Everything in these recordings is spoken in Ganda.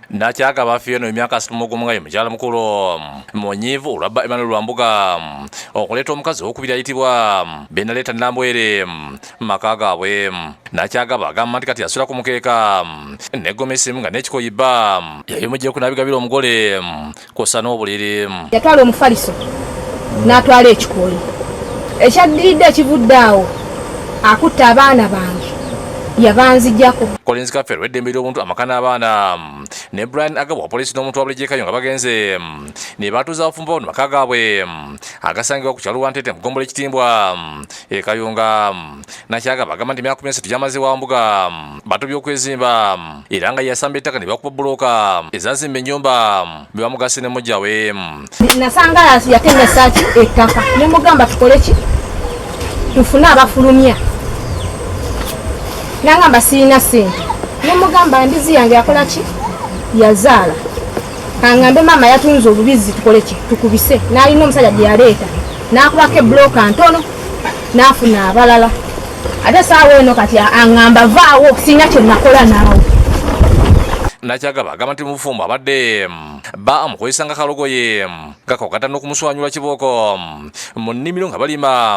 Nakyagaba Fiona emyaka 31 nga ye mukyala mukulu munyiivu olwa bba Emmanuel Lwambuga okuleeta omukazi owokubiri ayitibwa Benaleta Nambwere mu maka gaabwe. Nakyagaba agamba nti kati asula ku mukeeka ne gomesi nga n'ekikoyi bba yabimuggyeko n'abigabira omugole kw'ossa n'obuliri. Yatwala omufaliso n'atwala ekikooyi ekyaddiridde ekivudde awo akutte abaana bange yabanzijako. Collins Kafeero ow'eddembe ly'obuntu amaka n'abaana ne Brian Agaba wa poliisi n'omuntu wa bulijjo e Kayo nga bagenze ne batuuza abafumbo bano mu maka gaabwe agasangibwa ku kyalo Wantete mu ggombolola e Kitimbwa e Kayunga. Nakyagaba agamba nti emyaka 13 gy'amaze wa mbuga bato by'okwezimba era nga yasamba ettaka ne bakuba bbulooka ezazimba ennyumba be bamugase ne muggya we. Nasanga yatemesa ki ettaka ne mugamba tukole ki tufune abafulumya nangamba sirina ssente ne mugamba embizi yange yakola ki yazaala kangambe maama yatunze obubizzi tukole ki tukubise n'alina omusajja gye yaleeta n'akubako ebbulooka ntono n'afuna abalala ate saawa eno kati aŋŋamba vaawo sirina kye nakola naawe. Nakyagaba agamba nti mu bufumbo abadde bba amukozesa nga kalogoye nga kwagatta n'okumuswanyula kibooko mu nnimiro nga balima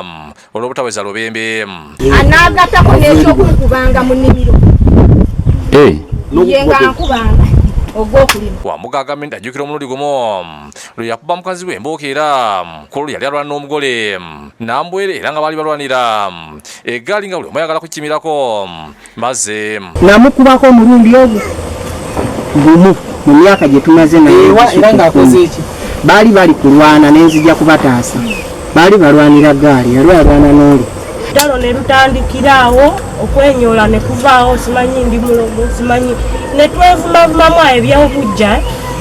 olw'obutaweza lubimbi. Anaagattako n'ekyokunkubanga mu nnimiro ye nga nkubanga ogw'okulima. Wambuga agambye nti ajjukira omulundi gumu lwe yakuba mukazi we embooko era ku olwo yali alwana n'omugole Nambwere era nga baali balwanira eggaali nga buli omu ayagala kukimirako maze. Namukubako omulundi ogwo gumu mu myaka gye tumaze naye era ng'akoze ki? Baali bali kulwana ne nzija kubataasa. Baali balwanira ggaali, yali alwana n'oli. Olutalo ne lutandikira awo, okwenyoola ne kuvaawo, simanyi ndi mulogo, simanyi ne twevumavumamu awo eby'obuggya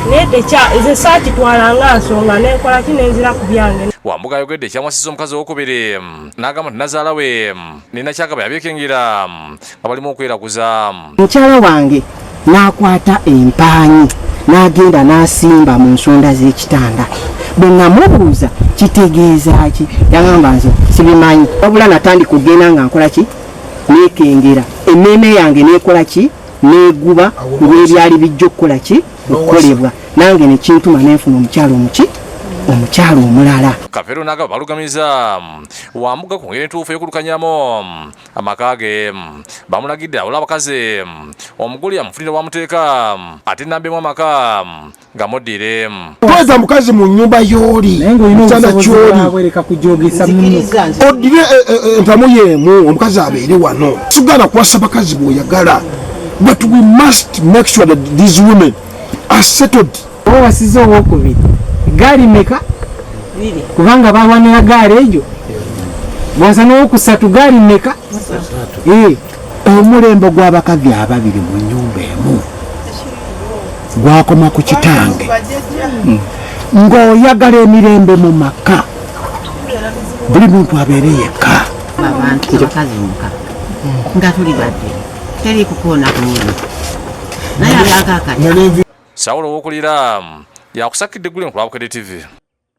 naye tekya nze saakitwala nga nsonga ne nkola ki ne nzira ku byange. Wambuga ayogedde ekyamwasizza omukazi owokubiri n'agamba nti nazaala we ne Nakyagaba yabyekengera nga balimu okweraguza. Mukyala wange n'akwata empaanyi n'agenda n'asimba mu nsonda z'ekitanda. Bwe namubuuza kitegeeza ki, yangamba nze sibimanyi. Wabula natandika okugenda nga nkola ki, neekengera emmeeme yange n'ekola ki, neeguba ku lw'ebyali bijja okukola ki, okukolebwa nange ne kintuma ne nfuna omukyala omuki, omukyala omulala. Kafeero n'agaba balugamiza Wambuga ku ngeri entuufu ey'okulukanyamu amaka ge. Bamulagidde awole abakazi omugole amufunire wamuteeka ate nambemu amaka gamuddire. Tweza mukazi mu nyumba y'oli kitanda ky'oli oddire entamu y'emu omukazi abeere wano. Sigala kuwasa bakazi bw'oyagala, but we must make sure that these women are settled. Oba wasiza owokubiri gaali meka kubanga balwanira gaali egyo bwasa n'owokusatu gaali meka. Omulembe gw'abakazi ababiri mu nnyumba emu gwakoma ku kitange. Ng'oyagala emirembe mu maka, buli muntu abeere yekka. Abantu abakazi muka nga tuli babiri teri kukoona ku muli naye abakakati. Saulo Owokulira yakusakidde eggulire ku lwa Bukedde TV.